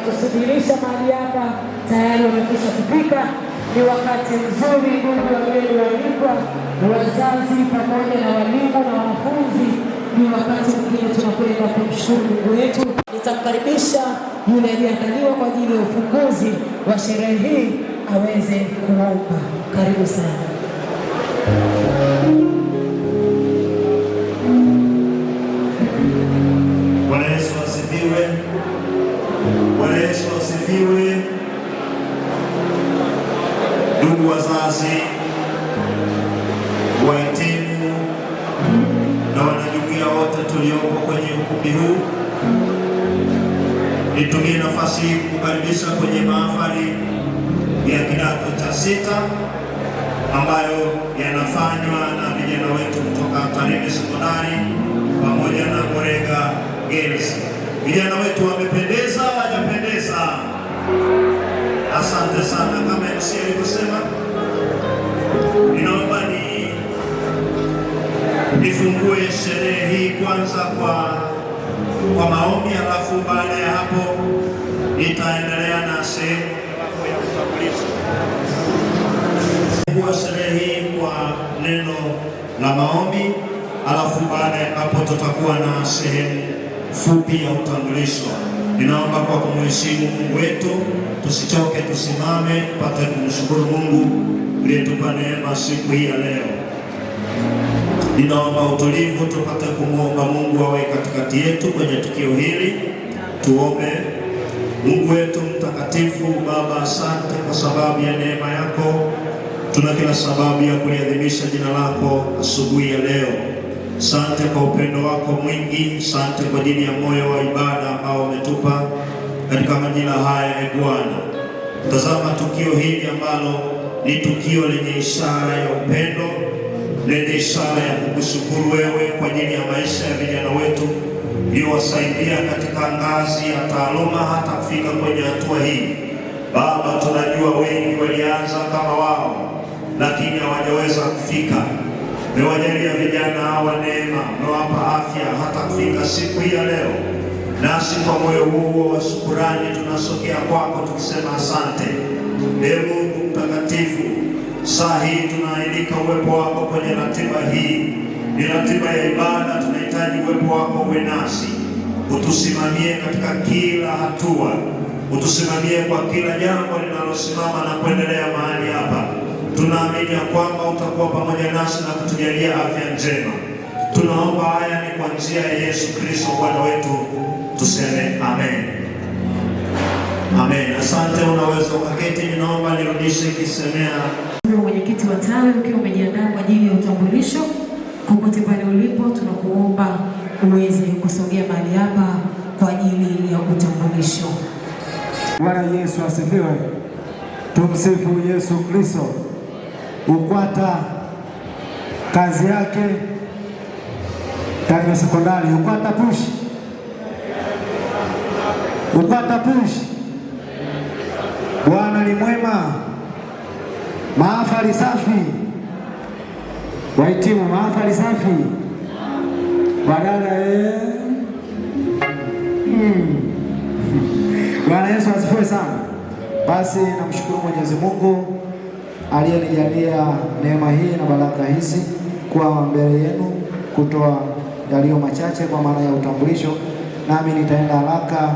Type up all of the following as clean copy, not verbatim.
wametusubirisha mahali hapa, tayari wamekwisha kufika. Ni wakati mzuri, ndugu wageni waalikwa, wazazi pamoja na walimu na wanafunzi, ni wakati mwingine tunakwenda kumshukuru Mungu wetu. Nitamkaribisha yule aliyeandaliwa kwa ajili ya ufunguzi wa sherehe hii aweze kuomba. Karibu sana. Bwana Yesu asifiwe. Bwana Yesu asifiwe. Ndugu wazazi, wahitimu na wanajumuiya wote tuliopo kwenye ukumbi huu, nitumie nafasi hii kukaribisha kwenye mahafali ya kidato cha sita ambayo yanafanywa na vijana wetu kutoka Tarime Sekondari pamoja na Morega Girls. Vijana wetu wamependeza, hawajapendeza? Asante sana. Kama MC alivyosema, ninaomba nifungue sherehe hii kwanza kwa maombi, alafu baada ya hapo nitaendelea na sehemu ya utambulisho. Kwa sherehe hii kwa neno la maombi, alafu baada ya hapo tutakuwa na sehemu fupi ya utambulisho. Ninaomba kwa kumheshimu Mungu wetu tusichoke, tusimame pate kumshukuru Mungu aliyetupa neema siku hii ya leo. Ninaomba utulivu tupate kumwomba Mungu awe katikati yetu kwenye tukio hili. Tuombe. Mungu wetu mtakatifu, Baba, asante kwa sababu ya neema yako. Tuna kila sababu ya kuliadhimisha jina lako asubuhi ya leo. Asante kwa upendo wako mwingi, asante kwa ajili ya moyo wa ibada ambao umetupa katika majira haya. E Bwana, tazama tukio hili ambalo ni tukio lenye ishara ya upendo, lenye ishara ya kukushukuru wewe kwa ajili ya maisha ya vijana wetu uliowasaidia katika ngazi ya taaluma hata kufika kwenye hatua hii. Baba, tunajua wengi walianza kama wao, lakini hawajaweza kufika. Umewajalia vijana hawa neema, umewapa afya hata kufika siku hii ya leo. Nasi kwa moyo huo wa shukurani tunasogea kwako tukisema asante. Ee Mungu mtakatifu, saa hii tunaalika uwepo wako kwenye ratiba hii. Ni ratiba ya ibada, tunahitaji uwepo wako uwe nasi, utusimamie katika kila hatua, utusimamie kwa kila jambo linalosimama na kuendelea mahali hapa. Tunaamini ya kwamba utakuwa pamoja nasi na kutujalia afya njema. Tunaomba haya ni kwa njia ya Yesu Kristo Bwana wetu, tuseme amen. Amen. Asante, unaweza ukaketi. Ninaomba nirudishe kisemea. Mwenyekiti wa tawi, ukiwa umejiandaa kwa ajili ya utambulisho, popote pale ulipo, tunakuomba uweze kusogea mahali hapa kwa ajili ya utambulisho. Bwana Yesu asifiwe. Tumsifu Yesu Kristo. UKWATA kazi yake Tarime Sekondari. UKWATA push, UKWATA push. Bwana ni mwema. Mahafali safi, wahitimu, mahafali safi, wadada. Bwana Yesu asifiwe sana. Basi namshukuru Mwenyezi Mungu aliyenijalia neema hii na baraka hizi kuwa mbele yenu kutoa yaliyo machache kwa maana ya utambulisho, nami nitaenda haraka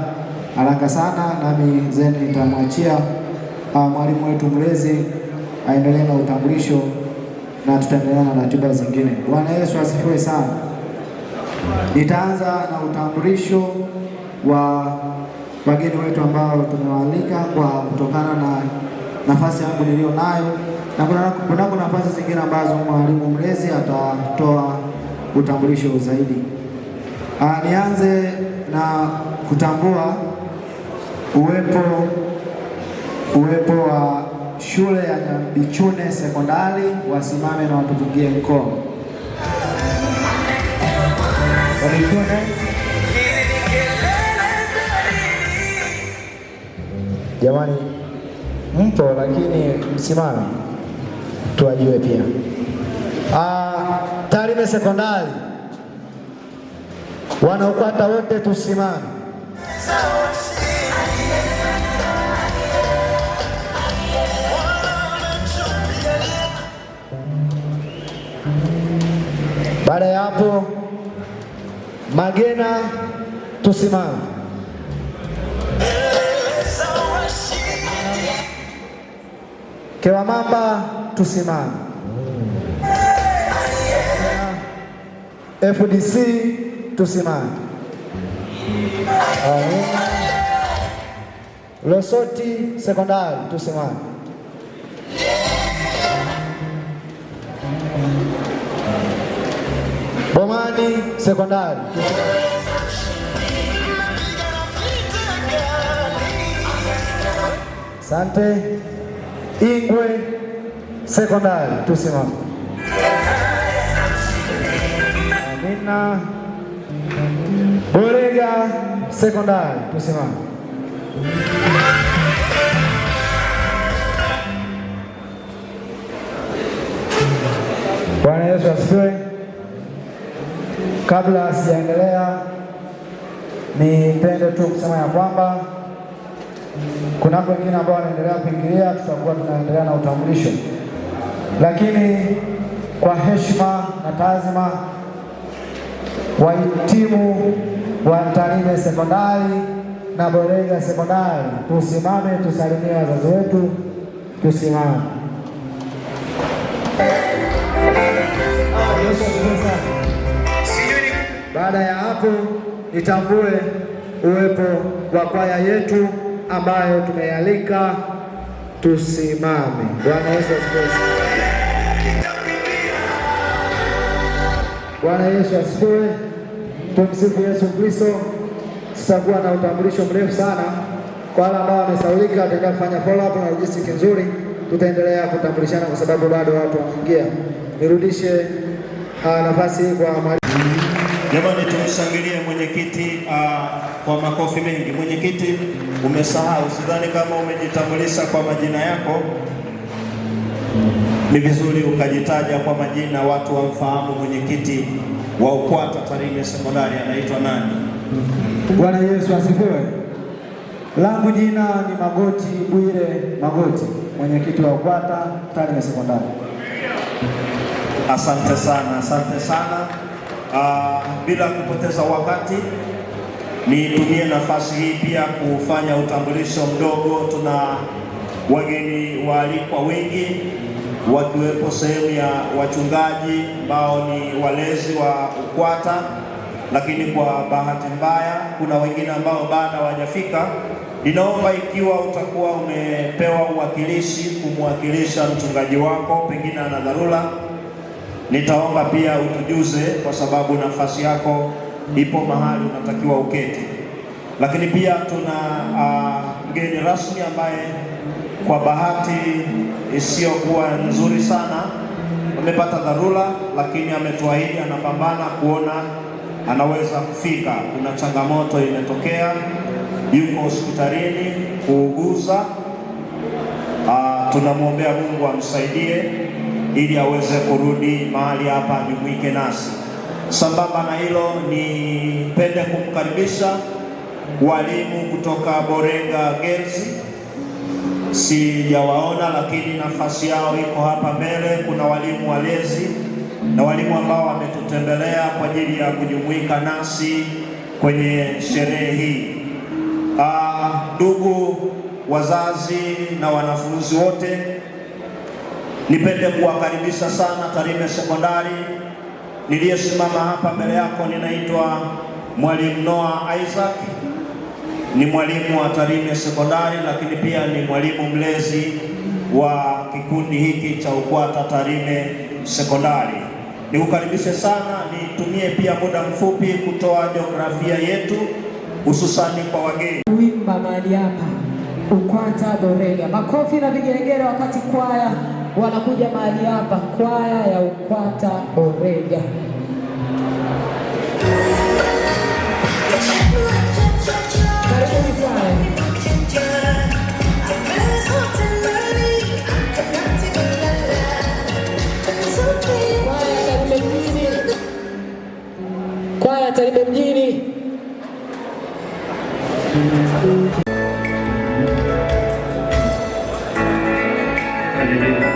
haraka sana, nami zeni nitamwachia mwalimu wetu mlezi aendelee na utambulisho na tutaendelea na ratiba zingine. Bwana Yesu asifiwe sana. Nitaanza na utambulisho wa wageni wetu ambao tumewaalika kwa kutokana na nafasi yangu niliyo nayo, na kunako nafasi zingine ambazo mwalimu mlezi atatoa utambulisho zaidi. Nianze na kutambua uwepo wa shule ya Nyabichune Sekondari, wasimame na watupungie mkono. Nyabichune. Jamani, mpo lakini msimame tuwajue pia. Tarime Sekondari, wanaokwata wote tusimame. Baada ya hapo, Magena tusimame. Kewamamba tusimame. FDC tusimame. Losoti Sekondari tusimame. Bomani Sekondari tusimame. Asante. Ingwe Sekondari tusimame. Amina. Borega Sekondari tusimame. Bwana Yesu asifiwe. Kabla sijaendelea, nipende tu kusema ya kwamba kuna wengine ambao wanaendelea kuingilia, tutakuwa tunaendelea na utambulisho, lakini kwa heshima na taazima, wahitimu wa Tarime Sekondari na Borega Sekondari, tusimame tusalimie wazazi wetu, tusimame. Baada ya hapo, nitambue uwepo wa kwaya yetu ambayo tumealika, tusimame. Bwana Yesu asifiwe. Bwana Yesu asifiwe. Tumsifu Yesu Kristo. Sitakuwa na utambulisho mrefu sana. Kwa wale ambao wamesaulika, tutaendelea kufanya follow up na logistics nzuri, tutaendelea kutambulishana kwa sababu bado watu wanaingia. Nirudishe nafasi hii kwa mwalimu. Jamani, tumshangilie mwenyekiti kwa makofi mengi. Mwenyekiti, umesahau, sidhani kama umejitambulisha kwa majina yako. Ni vizuri ukajitaja kwa majina, watu wamfahamu mwenyekiti wa UKWATA Tarime Sekondari anaitwa nani. Bwana Yesu asifiwe. Langu jina ni Magoti Bwire Magoti, mwenyekiti wa UKWATA Tarime Sekondari. Asante sana, asante sana. Bila kupoteza wakati, nitumie nafasi hii pia kufanya utambulisho mdogo. Tuna wageni waalikwa wengi, wakiwepo sehemu ya wachungaji ambao ni walezi wa UKWATA, lakini kwa bahati mbaya kuna wengine ambao bado hawajafika. Ninaomba ikiwa utakuwa umepewa uwakilishi kumwakilisha mchungaji wako, pengine ana dharura, nitaomba pia utujuze, kwa sababu nafasi yako ipo mahali unatakiwa uketi. Lakini pia tuna mgeni rasmi ambaye kwa bahati isiyokuwa nzuri sana amepata dharura, lakini ametuahidi anapambana kuona anaweza kufika. Kuna changamoto imetokea, yuko hospitalini kuuguza. Tunamwombea Mungu amsaidie ili aweze kurudi mahali hapa ajumuike nasi. Sambamba na hilo, nipende kumkaribisha walimu kutoka Borega Girls. Sijawaona, lakini nafasi yao iko hapa mbele. Kuna walimu walezi na walimu ambao wametutembelea kwa ajili ya kujumuika nasi kwenye sherehe hii. Ndugu wazazi na wanafunzi wote, nipende kuwakaribisha sana Tarime Sekondari. Niliyesimama hapa mbele yako ninaitwa Mwalimu Noah Isaac, ni mwalimu wa Tarime Sekondari, lakini pia ni mwalimu mlezi wa kikundi hiki cha UKWATA Tarime Sekondari. Nikukaribishe sana, nitumie pia muda mfupi kutoa jiografia yetu hususani kwa wageni. Kuimba mahali hapa UKWATA Borega. Makofi na vigelegele wakati kwaya wanakuja mahali hapa, kwaya ya UKWATA Borega. Karibuni kwaya. Kwaya Tarime mjini. Kwaya Tarime mjini. Haleluya.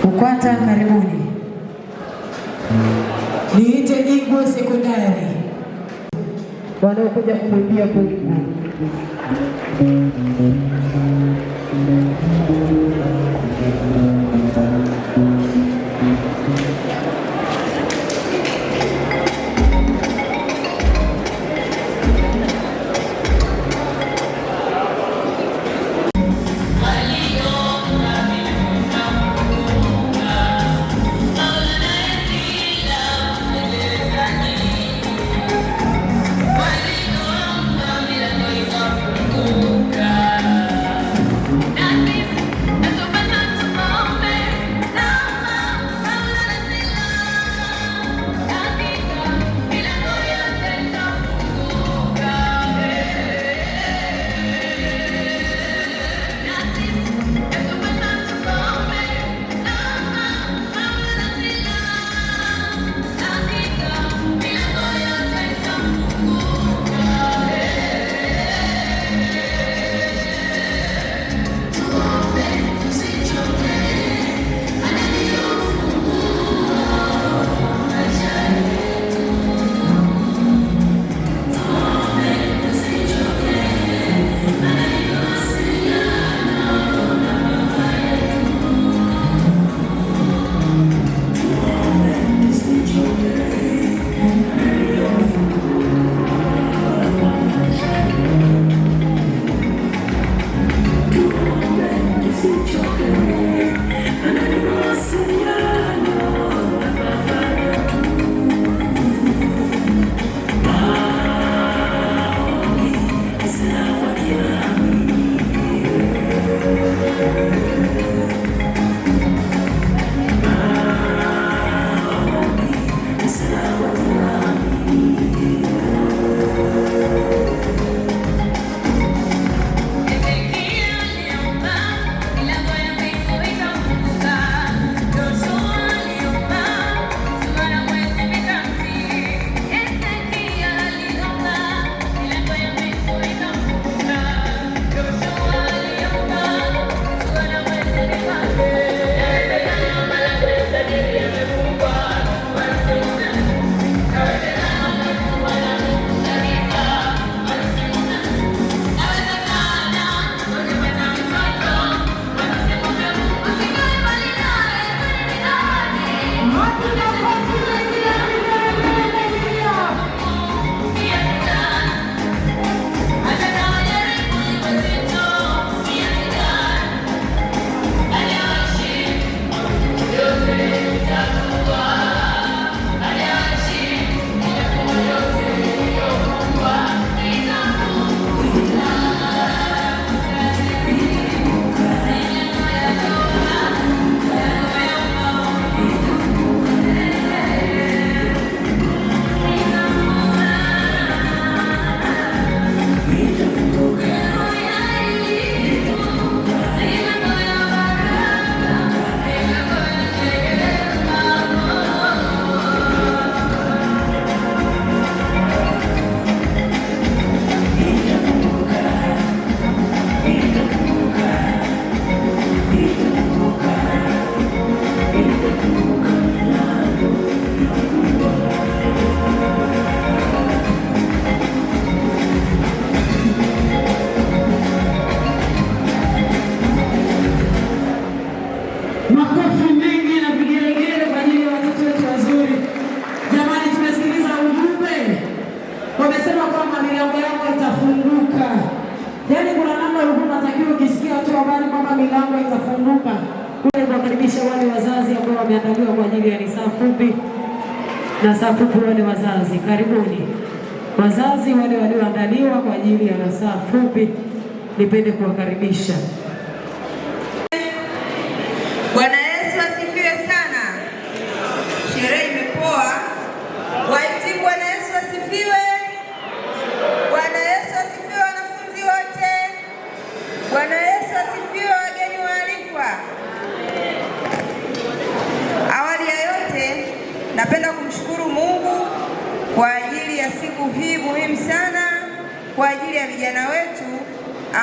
UKWATA karibuni. Niite Igwe Sekondari wanaokuja kumwimbia Mungu. Makofi mengi na vigelegele kwa ajili ya watoto wetu wazuri. Jamani, tumesikiliza ujumbe, wamesema kwamba milango yako itafunguka. Yaani kuna namna ulikuwa unatakiwa ukisikia tu habari kwamba milango itafunguka, ule kuwakaribisha wale wazazi ambao wameandaliwa kwa ajili ya saa fupi na saa fupi. Wale wazazi, karibuni wazazi wale walioandaliwa kwa ajili ya nasaha fupi, nipende kuwakaribisha. Bwana Yesu asifiwe sana. Sherehe imepoa. Wahitimu, Bwana Yesu asifiwe. Bwana Yesu asifiwe, wanafunzi wote. Bwana Yesu asifiwe, wageni waalikwa. Awali ya yote, napenda kumshukuru Mungu kwa ajili ya siku hii muhimu sana kwa ajili ya vijana wetu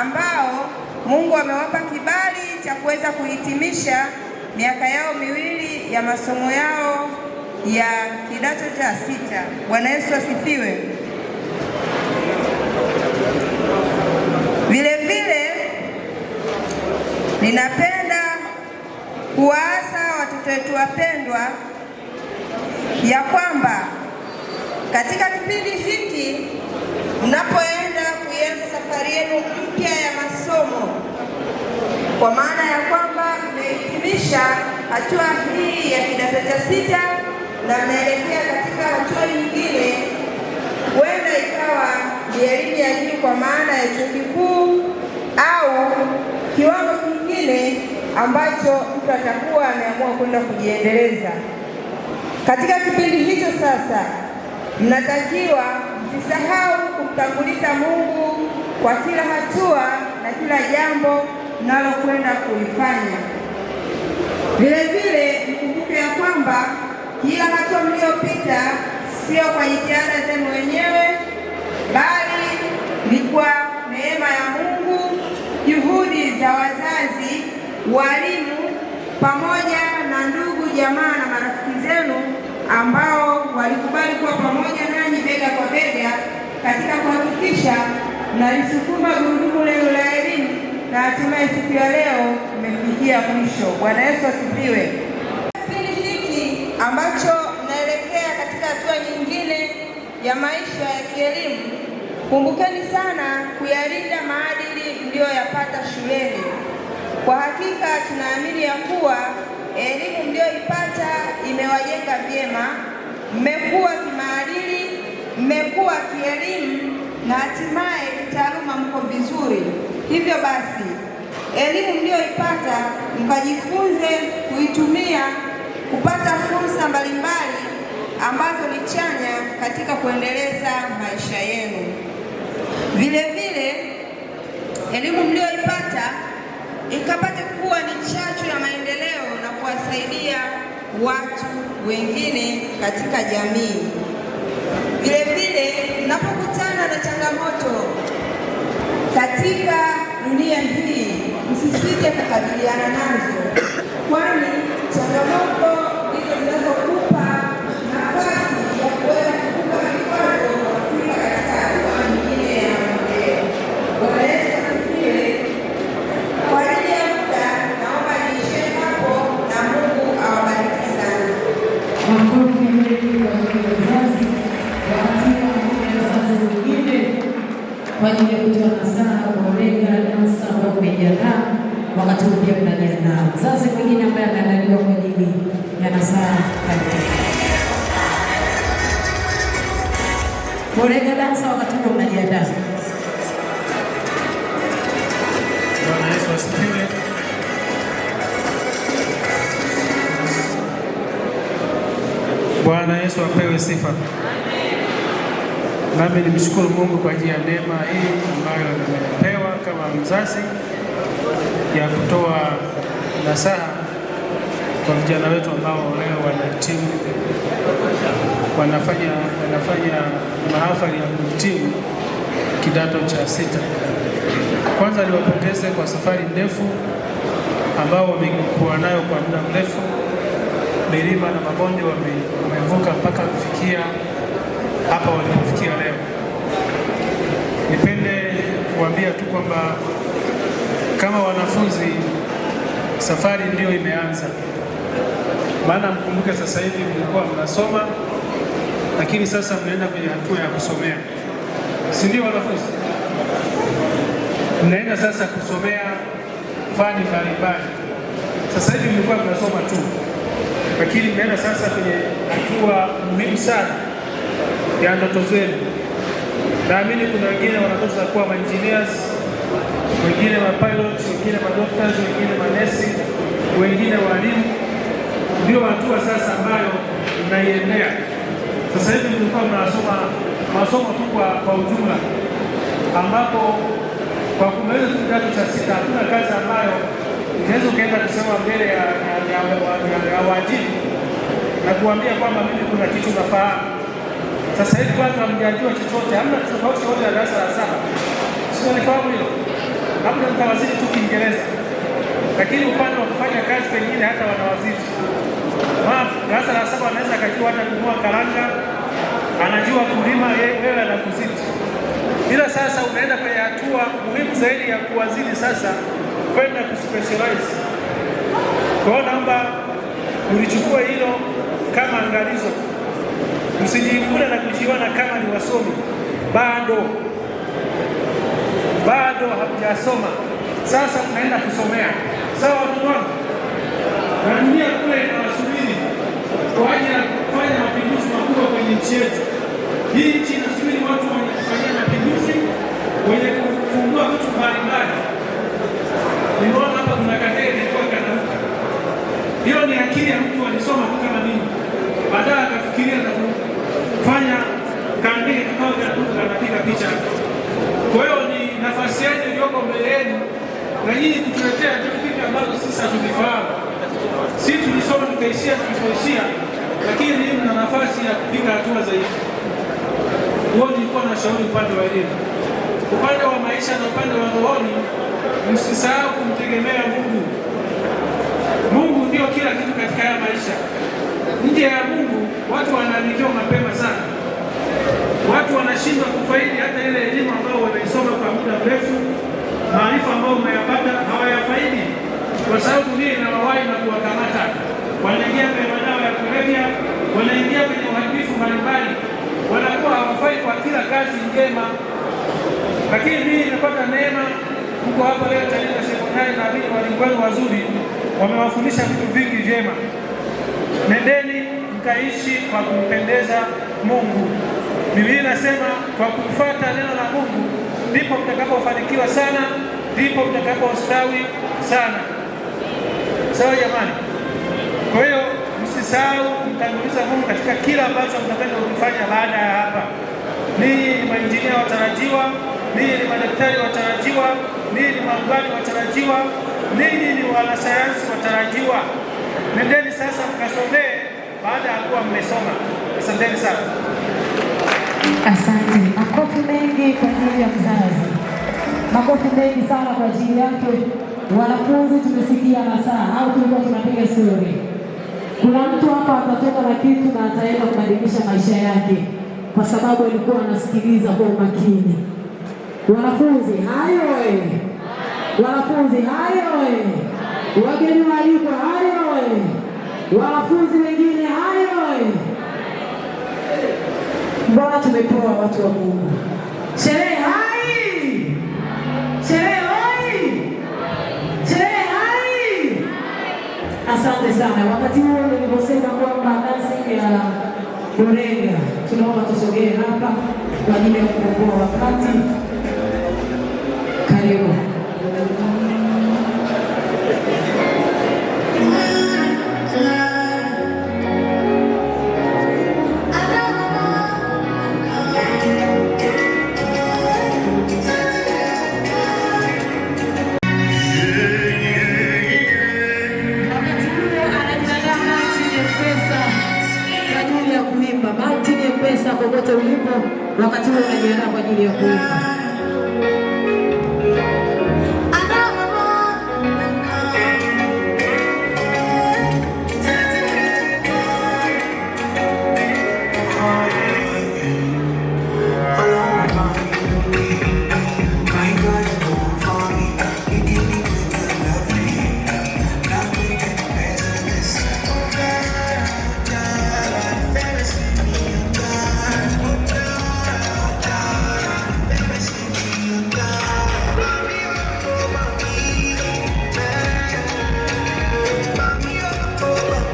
ambao Mungu amewapa kibali cha kuweza kuhitimisha miaka yao miwili ya masomo yao ya kidato cha sita. Bwana Yesu asifiwe. Vile vile ninapenda kuwaasa watoto wetu wapendwa ya kwamba katika kipindi hiki mnapoenda kuianza safari yenu mpya ya masomo, kwa maana ya kwamba mmehitimisha hatua hii ya kidato cha sita na mnaelekea katika hatua nyingine, huenda ikawa ni elimu ya juu kwa maana ya chuo kikuu au kiwango kingine ambacho mtu atakuwa ameamua kwenda kujiendeleza. Katika kipindi hicho sasa, mnatakiwa msisahau kumtanguliza Mungu kwa kila hatua na kila jambo mnalokwenda kulifanya. Vile vile mkumbuke ya kwamba kila hatua mliyopita sio kwa jitihada zenu wenyewe, bali ni kwa neema ya Mungu, juhudi za wazazi, walimu, pamoja na ndugu jamaa na marafiki zenu ambao walikubali kuwa pamoja nanyi bega kwa bega katika kuhakikisha mnalisukuma gurudumu lenu la elimu na hatimaye siku ya leo mmefikia mwisho. Bwana Yesu asifiwe. Kipindi hiki ambacho mnaelekea katika hatua nyingine ya maisha ya kielimu, kumbukeni sana kuyalinda maadili mliyoyapata shuleni. Kwa hakika tunaamini ya kuwa elimu mliyoipata imewajenga vyema, mmekuwa kimaadili, mmekuwa kielimu na hatimaye kitaaluma mko vizuri. Hivyo basi, elimu mliyoipata mkajifunze kuitumia kupata fursa mbalimbali ambazo ni chanya katika kuendeleza maisha yenu. Vile vile elimu mliyoipata ikapate kuwa ni chachu ya maendeleo na kuwasaidia watu wengine katika jamii. Vile vile mnapokutana na changamoto katika dunia hii, msisite kukabiliana nazo, kwani changamoto ndizo zinazokupa nafasi ya kuweza kuvuka vikwazo na kufika katika hatua nyingine ya maendeleo. Bwana Yesu asifiwe. Kwa ajili ya muda, naomba niishie hapo na Mungu awabariki sana. Makofi mengi kwa ajili ya wazazi. Wakati huu wazazi wengine kwa ajili ya kutoa nasaha kwa Olenga Dansa ambao mmejiandaa, wakati huu pia mnajiandaa. Mzazi mwingine ambaye ameandaliwa kwa ajili ya nasaha, karibu. Olenga Dansa, wakati huo mnajiandaa. Bwana Yesu asifiwe. Bwana Yesu apewe sifa. Nami nimshukuru Mungu kwa ajili ya neema hii ambayo nimepewa kama mzazi ya kutoa nasaha kwa vijana wetu ambao leo wanahitimu, wanafanya mahafali ya kuhitimu kidato cha sita. Kwanza niwapongeze kwa safari ndefu ambao wamekuwa nayo kwa muda mrefu, milima na mabonde wamevuka mpaka kufikia hapa walipofikia leo. Nipende kuambia tu kwamba kama wanafunzi, safari ndiyo imeanza. Maana mkumbuke sasa hivi mlikuwa mnasoma, lakini sasa mnaenda kwenye hatua ya kusomea, si ndio wanafunzi? Mnaenda sasa kusomea fani mbalimbali. Sasa hivi mlikuwa mnasoma tu, lakini mnaenda sasa kwenye hatua muhimu sana ya ndoto zenu. Naamini kuna wengine wana ndoto za kuwa ma-engineers, wengine ma-pilot, wengine ma-doctors, wengine manesi, wengine walimu. Ndio hatua sasa ambayo mnaiendea. Sasa hivi mlikuwa mnasoma masomo tu kwa ujumla, ambapo kwa kumaliza tu kidato cha sita hakuna kazi ambayo unaweza ukaenda kusema mbele ya waajiri na kuambia kwamba mimi kuna kitu nafahamu. Sasa hivi watu hamjajua chochote, hamna tofauti yote na darasa la saba. Sio, nifahamu hilo, labda mtawazidi tu Kiingereza. Lakini upande wa kufanya kazi pengine hata wanawazidi. Maana darasa la saba anaweza akajua hata kununua karanga, anajua kulima, wewe anakuzidi. Ila sasa unaenda kwenye hatua muhimu zaidi ya kuwazidi sasa, kwenda kuspecialize. Kwa hiyo naomba mlichukue hilo kama angalizo, msijivune na kujiona kama ni wasomi. Bado hamjasoma. Sasa mnaenda kusomea, sawa watoto wangu? Na dunia kule inawasubiri kwa ajili ya kufanya mapinduzi makubwa kwenye nchi yetu. Hii nchi inasubiri watu wenye kufanyia mapinduzi, wenye kufungua vitu mbalimbali. Nimeona hapa kuna kandege ilikuwa kanaruka. Hiyo ni akili ya mtu alisoma tu kama mimi, baadaye akafikiria na kufanya kandege kakawa kanaruka, kanapiga picha. Kwa hiyo ni nafasi yenu iliyoko mbele yenu na nyinyi kutuletea vitu vingi ambavyo sisi hatuvifahamu. Sisi tulisoma tukaishia tulipoishia, lakini ninyi mna nafasi ya kupiga hatua zaidi. Huo nilikuwa na shauri upande wa elimu. Upande wa maisha na upande wa rohoni, msisahau kumtegemea Mungu. Mungu ndio kila kitu katika haya maisha. Nje ya Mungu watu wanaandikiwa mapema sana, watu wanashindwa kufaidi hata ile elimu ambayo wanaisoma kwa muda mrefu, maarifa ambayo wameyapata hawayafaidi, kwa sababu dunia inawawahi na kuwakamata. Wanaingia kwenye madawa ya kulevya, wanaingia kwenye uharibifu mbalimbali, wanakuwa hawafai kwa kila kazi njema. Lakini mimi nimepata neema, mko hapa leo Chalinze Sekondari, naamini walimu wenu wazuri wamewafundisha vitu vingi vyema. Nendeni mkaishi kwa kumpendeza Mungu. Biblia inasema kwa kufuata neno la Mungu ndipo mtakapofanikiwa sana, ndipo mtakapostawi sana. Sawa jamani? Kwa hiyo msisahau kumtanguliza Mungu katika kila ambacho mtakwenda kukifanya baada ya hapa. Ninyi ni mainjinia watarajiwa, ninyi ni madaktari watarajiwa, ninyi ni marubani watarajiwa, ninyi ni wanasayansi watarajiwa. Nendeni sasa mkasomee baada ya kuwa mmesoma. Asanteni sana. Asante. Makofi mengi kwa ajili ya mzazi, makofi mengi sana kwa ajili yake. Wanafunzi, tumesikia nasaha au tulikuwa tunapiga stori? Kuna mtu hapa atatoka na kitu na ataenda kubadilisha maisha yake, kwa sababu alikuwa anasikiliza kwa umakini. Wanafunzi hayo, wanafunzi hayo, wageni waalikwa hayo, wanafunzi wengine hayo. Mbona tumepoa watu wa Mungu? Sherehe hai! Sherehe hoi! Sherehe hai! Asante sana. Wakati huo niliposema kwamba dancing ya Burenga, tunaomba tusogee hapa kwa ajili ya kuokoa wakati. Karibu. Wakati huo anajiandaa Martin Mpesa kwa ajili ya kuimba. Martin Mpesa, kokote ulipo, wakati huo unajiandaa kwa ajili ya kuimba.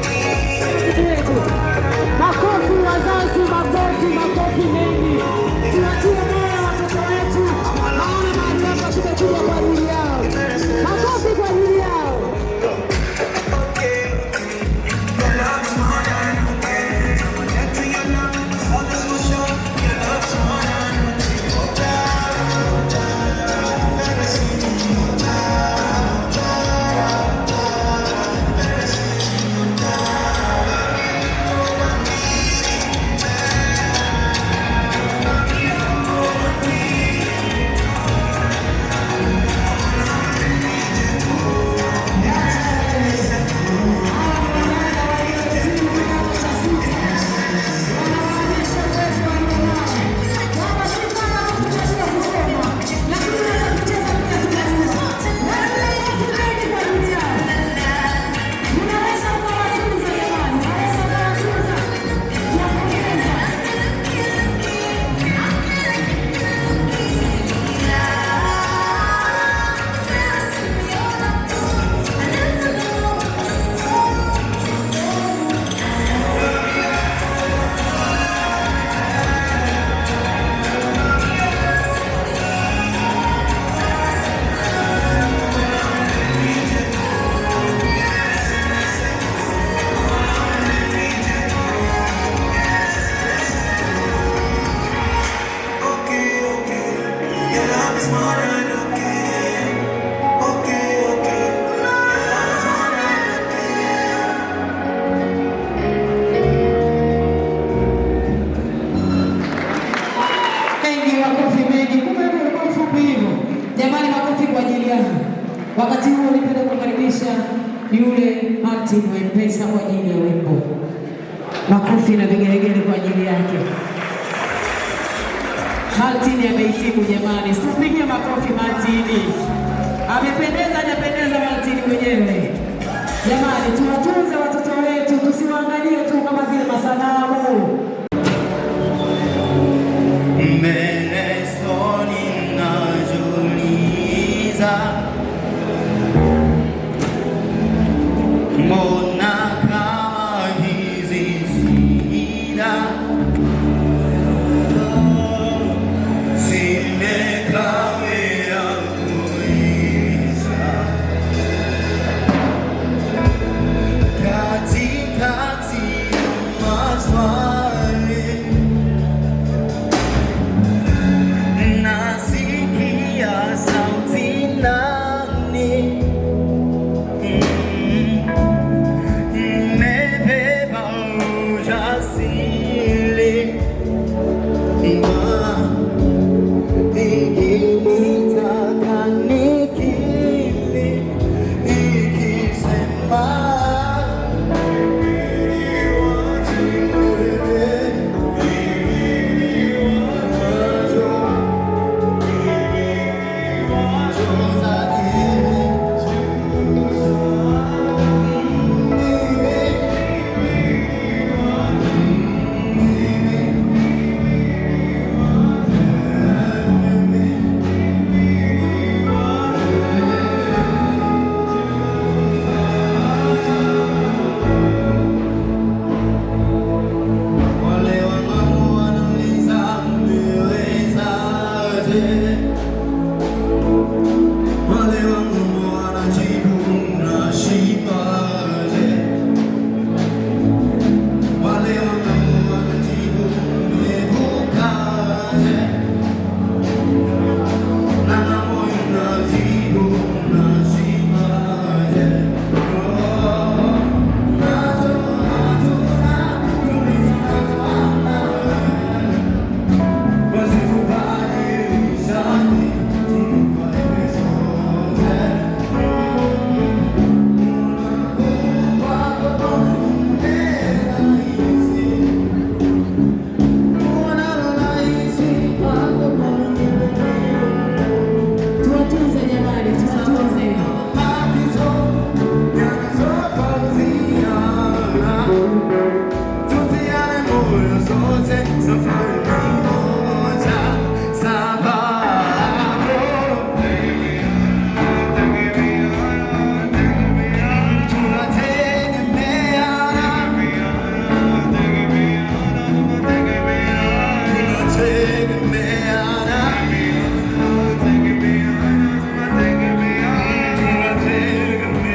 Watoto wetu. Makofi wazazi, makofi, makofi mengi. Tuwatie moyo watoto wetu, maana mahali hapa tumekuja kwa ajili yao. Makofi kwa ajili yao. Martin Wepesa kwa ajili ya wimbo. Makofi na vigelegele kwa ajili yake. Martin amehitimu jamani, tupigie makofi Martin. Amependeza, hajapendeza Martin mwenyewe? Jamani, tuwatunze watoto wetu, tusiwaangalie tu kama vile masanamu. Mbele swali najiuliza, mbona kama hizi shida zimekawia kuisha? Katikati ya maswali nasikia sauti ndani, imebeba ujasiri, ikinitaka nikiri, ikisema Wale wangu wanauliza mmewezaje? Wale wangu wanajibu mnashibaje? Wale wangu wanajibu mmevukaje? Na moyo unajibu mnashibaje? Oh, nacho hatuna tulichonacho. Basi tubadilishane, tufae sote. Wako rahisi, rahisi wako. Tuwatunze jamani, tuwatunze. Matatizo yanatofautiana, tutiane moyo sote, safari ni moja, sababu tunategemeana, tunategemeana, tunategemeana.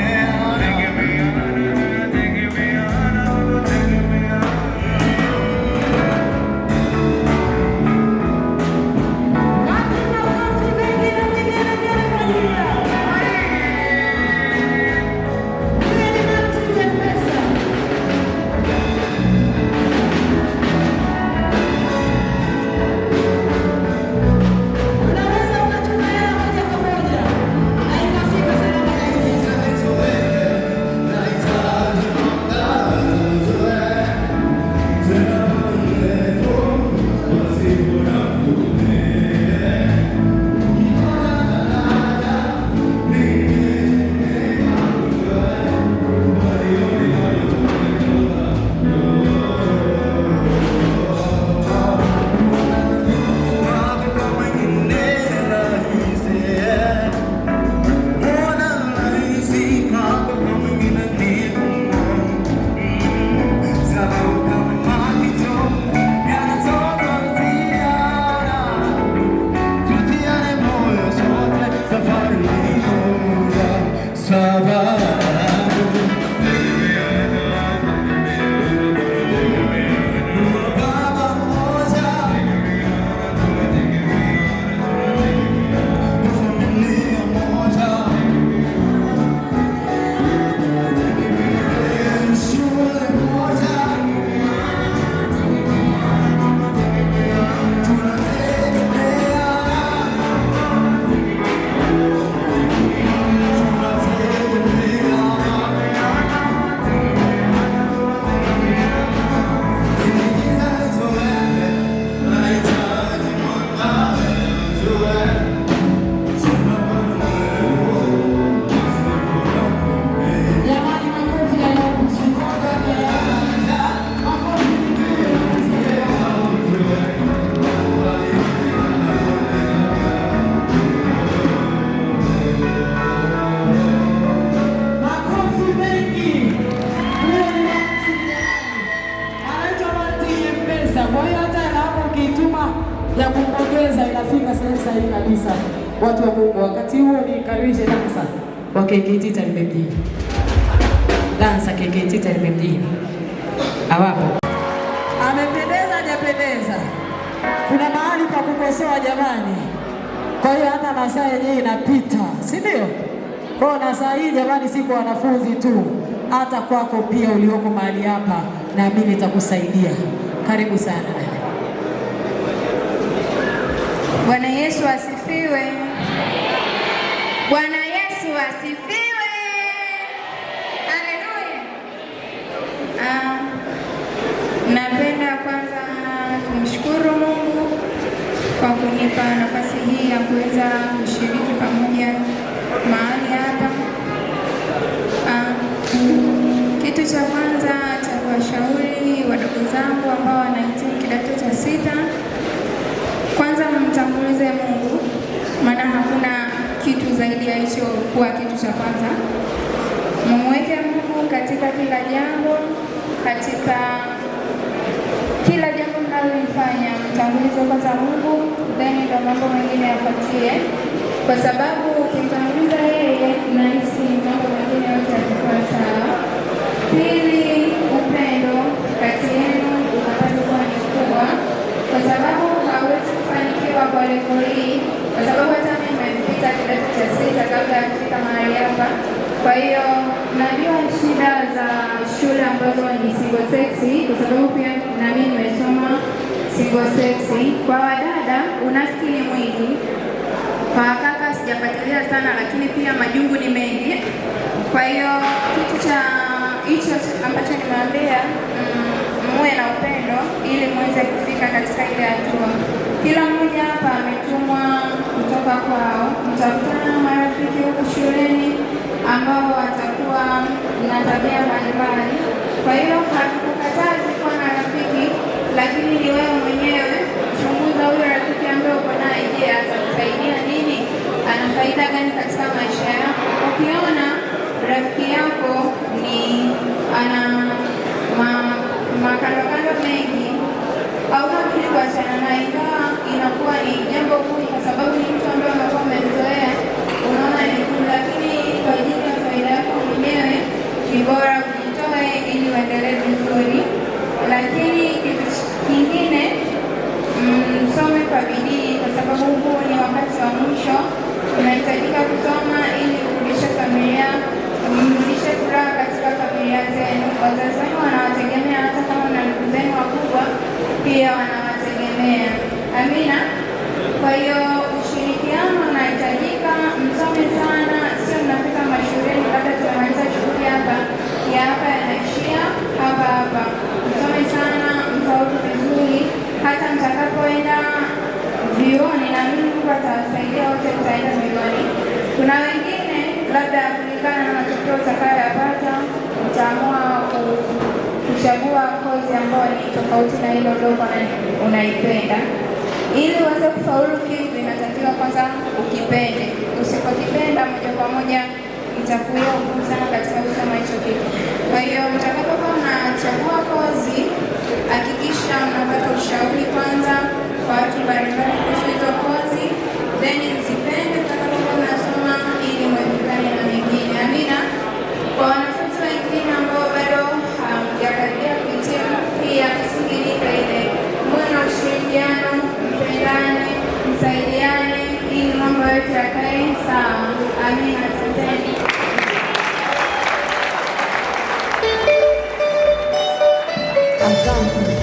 Ya kumpongeza inafika sehemu sahihi kabisa. Watu wa Mungu, wakati huo nikaribishe dansa wa KKT Tarime mjini. Dansa KKT Tarime mjini. Hawapo. Amependeza hajapendeza? Kuna mahali pa kukosoa jamani. Kwa hiyo hata masaa yenyewe inapita, si ndio? Kwa hiyo na saa hii jamani, si kwa wanafunzi tu, hata kwako pia ulioko mahali hapa, naamini itakusaidia. Karibu sana dada. Bwana Yesu asifiwe. Bwana Yesu asifiwe. Haleluya. Napenda kwanza kumshukuru Mungu kwa kunipa nafasi hii ya kuweza kushiriki pamoja mahali hapa. Kitu cha kwanza cha kuwashauri wadogo zangu ambao wanahitimu kidato cha sita, kwanza mtangulize Mungu, maana hakuna kitu zaidi ya hicho kuwa kitu cha kwanza. Mumweke Mungu katika kila jambo, katika kila jambo mnalolifanya, mtangulize kwanza Mungu, then ndo mambo mengine yafuatie, kwa sababu ukimtanguliza yeye, nahisi mambo mengine yote yatakuwa sawa. Pili, upendo kati yenu ukapate kuwa ni mkubwa, kwa sababu hauwezi kufanikiwa kwa level hii, kwa sababu hata mimi nimepita kidato cha sita kabla ya kufika mahali hapa. Kwa hiyo najua shida za shule ambazo ni single sex, kwa sababu pia na mimi nimesoma single sex. Kwa wadada unafiki ni mwingi, kwa kaka sijafuatilia sana, lakini pia majungu ni mengi. Kwa hiyo kitu cha hicho ambacho nimeambia, muwe na upendo ili muweze kufika katika ile hatua. Kila mmoja hapa ametumwa kutoka kwao. Mtakutana na marafiki huku shuleni ambao watakuwa na tabia mbalimbali. Kwa hiyo hatukukatazi kuwa na rafiki, lakini ni wewe mwenyewe chunguza huyo rafiki ambaye uko naye. Je, atakusaidia nini? Ana faida gani katika maisha yako? Ukiona rafiki yako ni ana makandokando mengi, au budi kuachana naye, ingawa inakuwa ni jambo gumu, kwa sababu ni mtu ambaye unakuwa umemzoea, unaona ni gumu, lakini kwa ajili ya faida yako mwenyewe ni bora ujitoe ili uendelee vizuri. Lakini kitu kingine, msome kwa bidii, kwa sababu huu ni wakati wa mwisho. Unahitajika kusoma ili kurudisha familia, mrudishe furaha katika familia zenu. Wazazi wenu wanawategemea, hata kama mna ndugu zenu wakubwa pia wanawategemea. Amina. Kwa hiyo ushirikiano unahitajika, msome sana, sio mnafika mashuleni labda tumemaliza shughuli hapa ya hapa yanaishia hapa hapa. Msome sana, mfaulu vizuri, hata mtakapoenda vyuoni, na mimi Mungu atawasaidia wote, mtaenda vyuoni. Kuna wengine labda kulingana na matokeo utakayoyapata utaamua kuchagua kozi ambayo ni tofauti na ile uliokuwa unaipenda. Ili uweze kufaulu kitu, inatakiwa kwanza ukipende. Usipokipenda moja kwa moja itakuwa ugumu sana katika kusoma hicho kitu. Kwa hiyo mtakapokuwa mnachagua kozi, hakikisha mnapata ushauri kwanza kwa watu mbalimbali kuhusu hizo kozi, then mzipende mtakapokuwa mnasoma ili mwepukane na mengine. Amina. Kwa wanafunzi wengine ambao bado hamjakaribia kuhitimu, pia misingi ni ile ile, muwe na ushirikiano, mpendane, msaidiane ili mambo yote yakae sawa. Amina, asanteni. Asante,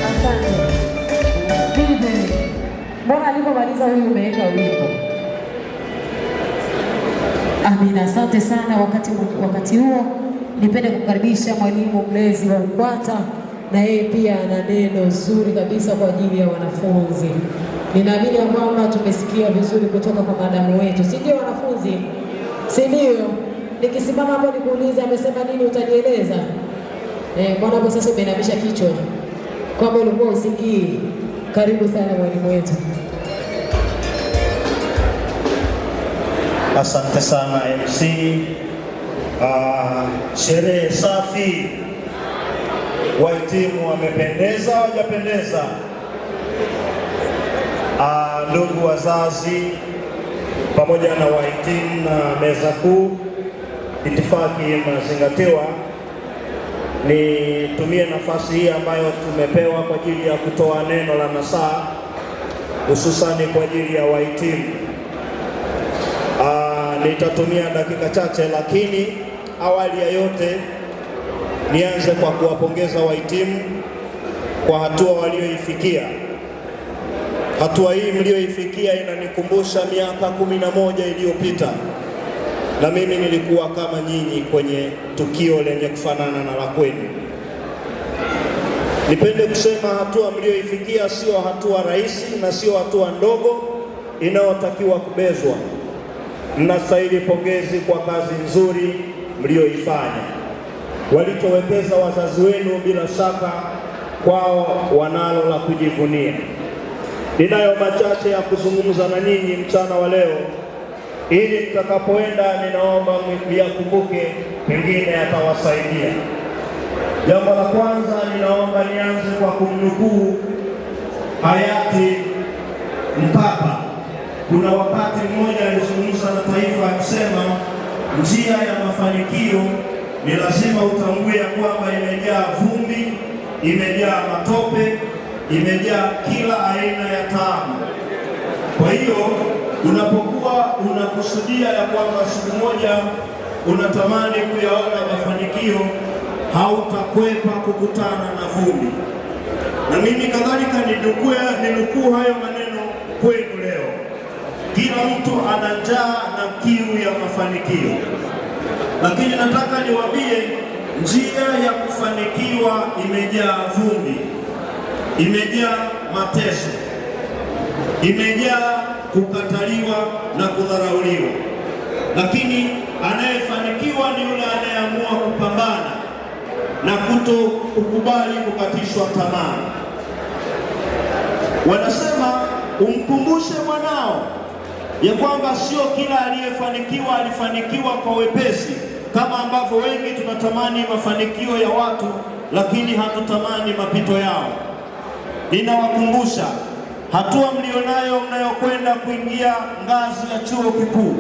asante. Vipi? Mbona alipomaliza huyu umeweka wimbo? Amina, asante sana. Wakati huo nipende kukaribisha mwalimu mlezi wa UKWATA, na yeye pia ana neno zuri kabisa kwa ajili ya wanafunzi. Ninaamini ya kwamba tumesikia vizuri kutoka kwa madamu wetu, si ndio wanafunzi? Si ndio? Nikisimama hapo nikuulize amesema nini, utanieleza? Mbona hapo sasa umeinamisha kichwa kwamba ulikuwa usikii? Karibu sana mwalimu wetu. Asante sana MC. Sherehe safi, wahitimu wamependeza, hawajapendeza? Ndugu wazazi pamoja na wahitimu na meza kuu, itifaki inazingatiwa. Nitumie nafasi hii ambayo tumepewa kwa ajili ya kutoa neno la nasaha, hususani kwa ajili ya wahitimu. Nitatumia dakika chache, lakini awali ya yote nianze kwa kuwapongeza wahitimu kwa hatua walioifikia. Hatua hii mlioifikia inanikumbusha miaka 11 iliyopita, na mimi nilikuwa kama nyinyi kwenye tukio lenye kufanana na la kwenu. Nipende kusema hatua mlioifikia sio hatua rahisi na sio hatua ndogo inayotakiwa kubezwa. Mnastahili pongezi kwa kazi nzuri mlioifanya. Walichowekeza wazazi wenu, bila shaka kwao wanalo la kujivunia. Ninayo machache ya kuzungumza na ninyi mchana wa leo, ili mtakapoenda, ninaomba myakumbuke, pengine yatawasaidia. Jambo la kwanza, ninaomba nianze kwa kumnukuu hayati Mkapa. Kuna wakati mmoja alizungumza na taifa akisema, njia ya mafanikio ni lazima utambue ya kwamba imejaa vumbi, imejaa matope, imejaa kila aina ya taabu. Kwa hiyo unapokuwa unakusudia ya kwamba siku moja unatamani kuyaona mafanikio, hautakwepa kukutana na vumbi. Na mimi kadhalika ninukuu hayo maneno kwenu leo. Kila mtu ana njaa na kiu ya mafanikio, lakini nataka niwaambie, njia ya kufanikiwa imejaa vumbi, imejaa mateso, imejaa kukataliwa na kudharauliwa. Lakini anayefanikiwa ni yule anayeamua kupambana na kuto kukubali kukatishwa tamaa. Wanasema umkumbushe mwanao ya kwamba sio kila aliyefanikiwa alifanikiwa kwa wepesi, kama ambavyo wengi tunatamani mafanikio ya watu, lakini hatutamani mapito yao. Ninawakumbusha hatua mlionayo mnayokwenda kuingia ngazi ya chuo kikuu.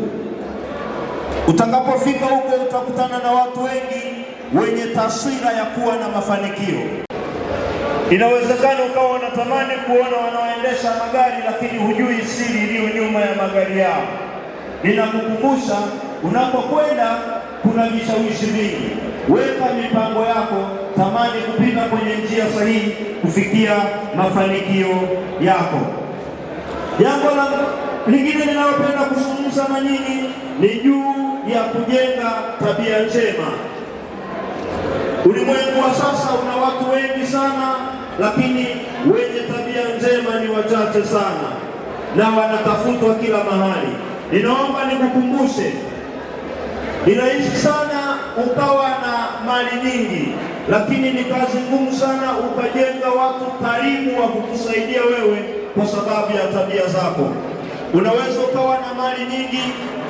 Utakapofika huko utakutana na watu wengi wenye taswira ya kuwa na mafanikio. Inawezekana ukawa unatamani kuona wanaoendesha magari, lakini hujui siri iliyo nyuma ya magari yao. Ninakukumbusha, unapokwenda kuna vishawishi vingi. Weka mipango yako, tamani kupita kwenye njia sahihi kufikia mafanikio yako. Jambo la lingine ninalopenda kuzungumza na nyinyi ni juu ya kujenga tabia njema. Ulimwengu wa sasa una watu wengi sana, lakini wenye tabia njema ni wachache sana na wanatafutwa kila mahali. Ninaomba nikukumbushe, ni rahisi sana ukawa na mali nyingi, lakini ni kazi ngumu sana ukajenga watu karibu wa kukusaidia wewe kwa sababu ya tabia zako. Unaweza ukawa na mali nyingi,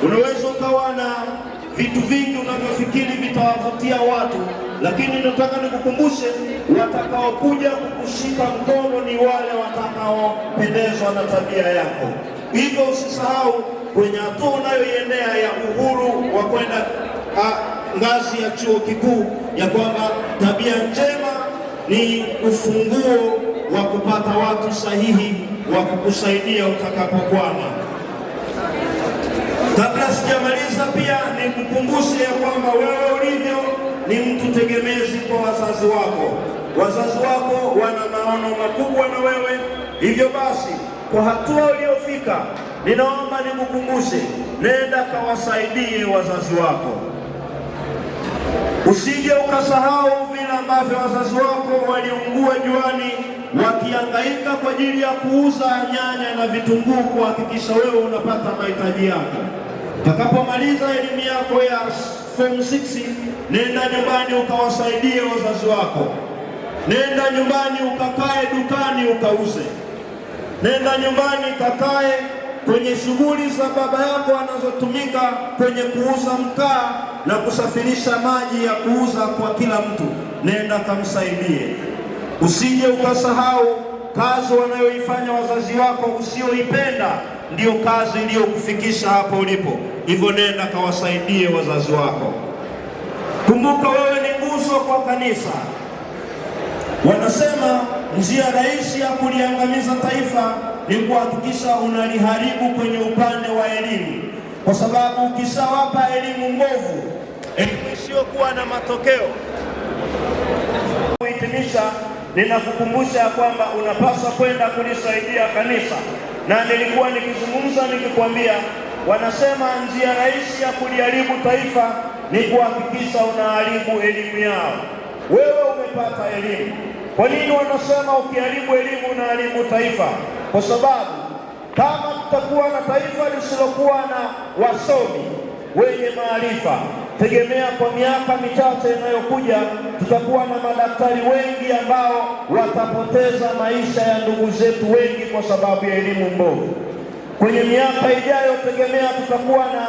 unaweza ukawa na vitu vingi unavyofikiri vitawavutia watu, lakini nataka nikukumbushe, watakaokuja kukushika mkono ni wale watakaopendezwa na tabia yako. Hivyo usisahau kwenye hatua unayoiendea ya uhuru wa kwenda ngazi ya chuo kikuu, ya kwamba tabia njema ni ufunguo wa kupata watu sahihi wa kukusaidia utakapokwama. Kabla sijamaliza, pia nikukumbushe ya kwamba wewe ulivyo ni mtu tegemezi kwa wazazi wako. Wazazi wako wana maono makubwa na wewe, hivyo basi kwa hatua uliyofika, ninaomba nikukumbushe, nenda kawasaidie wazazi wako. Usije ukasahau vile ambavyo wazazi wako waliungua juani wakihangaika kwa ajili ya kuuza nyanya na vitunguu kuhakikisha wewe unapata mahitaji yako. Utakapomaliza elimu yako ya form 6, nenda nyumbani ukawasaidie wazazi wako. Nenda nyumbani ukakae dukani ukauze. Nenda nyumbani kakae kwenye shughuli za baba yako anazotumika kwenye kuuza mkaa na kusafirisha maji ya kuuza kwa kila mtu. Nenda kamsaidie. Usije ukasahau Kazi wanayoifanya wazazi wako usioipenda ndiyo kazi iliyokufikisha hapo ulipo. Hivyo nenda kawasaidie wazazi wako. Kumbuka wewe ni nguzo kwa kanisa. Wanasema njia rahisi ya kuliangamiza taifa ni kuhakikisha unaliharibu kwenye upande wa elimu, kwa sababu ukishawapa elimu mbovu, elimu isiyokuwa na matokeo. Kuhitimisha, ninakukumbusha ya kwamba unapaswa kwenda kulisaidia kanisa, na nilikuwa nikizungumza nikikwambia, wanasema njia rahisi ya kuliharibu taifa ni kuhakikisha unaharibu elimu yao. Wewe umepata elimu. Kwa nini wanasema ukiharibu elimu unaharibu taifa? Kwa sababu kama tutakuwa na taifa lisilokuwa na wasomi wenye maarifa, tegemea kwa miaka michache inayokuja tutakuwa na madaktari wengi ambao watapoteza maisha ya ndugu zetu wengi kwa sababu ya elimu mbovu. Kwenye miaka ijayo, tegemea tutakuwa na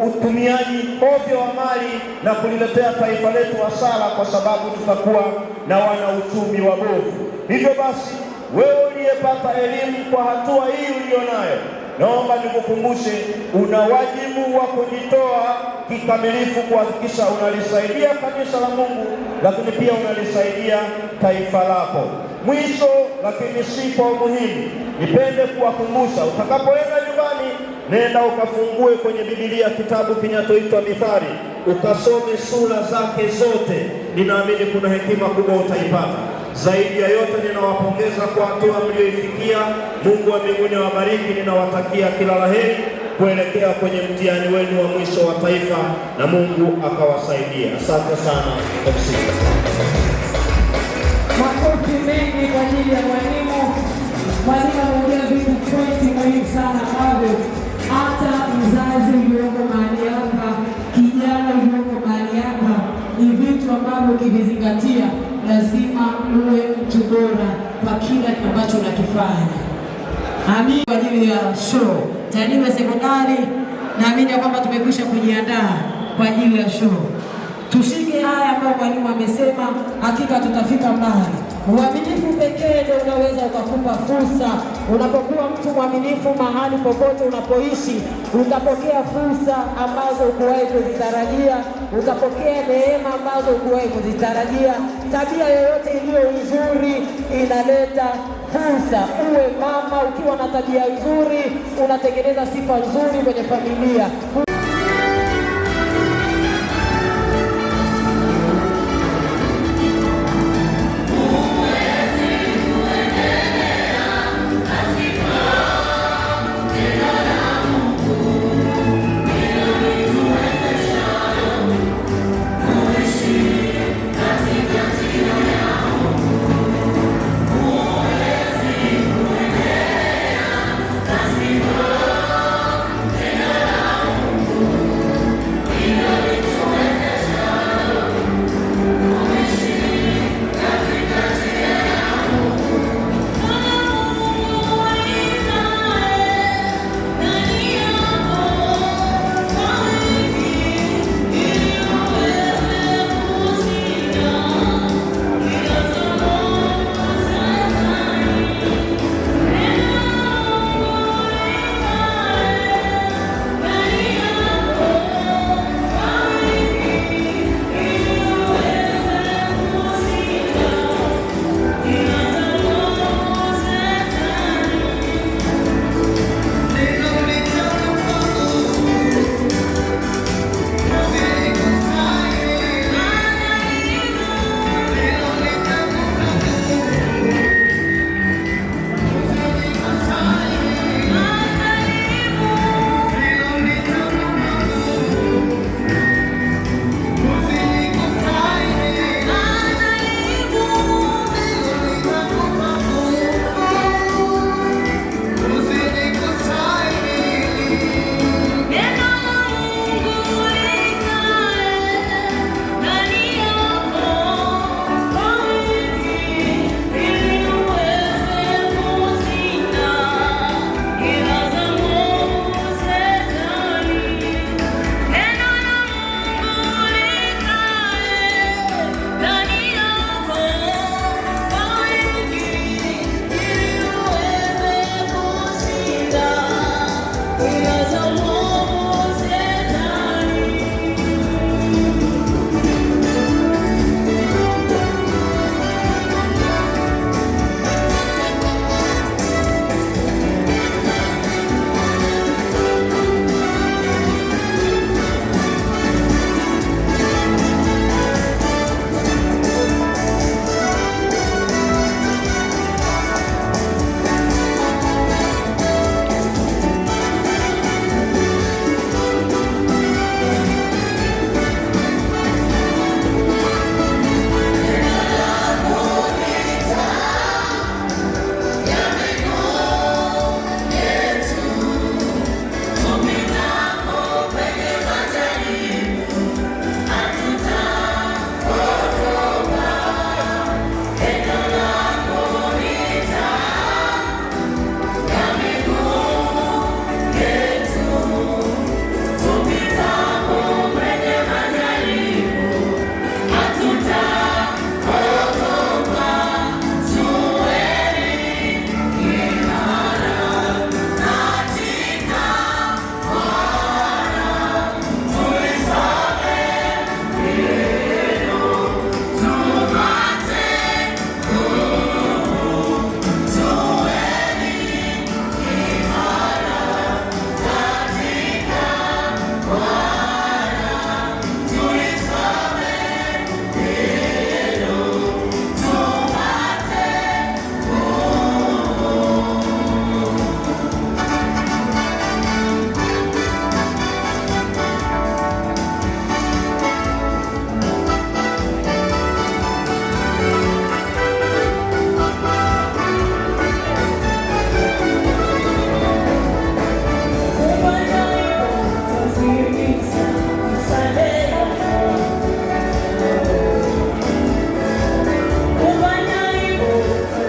utumiaji ovyo wa mali na kuliletea taifa letu hasara, kwa sababu tutakuwa na wanauchumi wabovu. Hivyo basi, wewe uliyepata elimu kwa hatua hii uliyonayo, naomba nikukumbushe, una wajibu wa kujitoa kikamilifu kuhakikisha unalisaidia kanisa la Mungu, lakini pia unalisaidia taifa lako. Mwisho lakini si kwa umuhimu, nipende kuwakumbusha, utakapoenda nyumbani, nenda ukafungue kwenye Biblia kitabu kinachoitwa Mithali, ukasome sura zake zote. Ninaamini kuna hekima kubwa utaipata. Zaidi ya yote, ninawapongeza kwa hatua mlioifikia. Mungu wa mbinguni awabariki. Ninawatakia kila la heri kuelekea kwenye mtihani wenu wa mwisho wa taifa, na Mungu akawasaidia. Asante sana MC. Makofi mengi kwa ajili ya mwalimu. Mwalimu ameongea vitu pointi muhimu sana ambavyo hata mzazi ulioko mahali hapa, kijana ulioko mahali hapa, ni vitu ambavyo ukivizingatia lazima uwe mtu bora kwa kila ambacho unakifanya. Amin. Kwa ajili ya show Tarime Sekondari, naamini ya kwamba tumekwisha kujiandaa kwa ajili ya show. Tushike haya ambayo mwalimu amesema, hakika tutafika mbali. Uaminifu pekee ndio unaweza ukakupa fursa. Unapokuwa mtu mwaminifu mahali popote unapoishi, utapokea fursa ambazo hukuwahi kuzitarajia, utapokea neema ambazo hukuwahi kuzitarajia. Tabia yoyote iliyo nzuri inaleta fursa. Uwe mama ukiwa na tabia nzuri, unatengeneza sifa nzuri kwenye familia.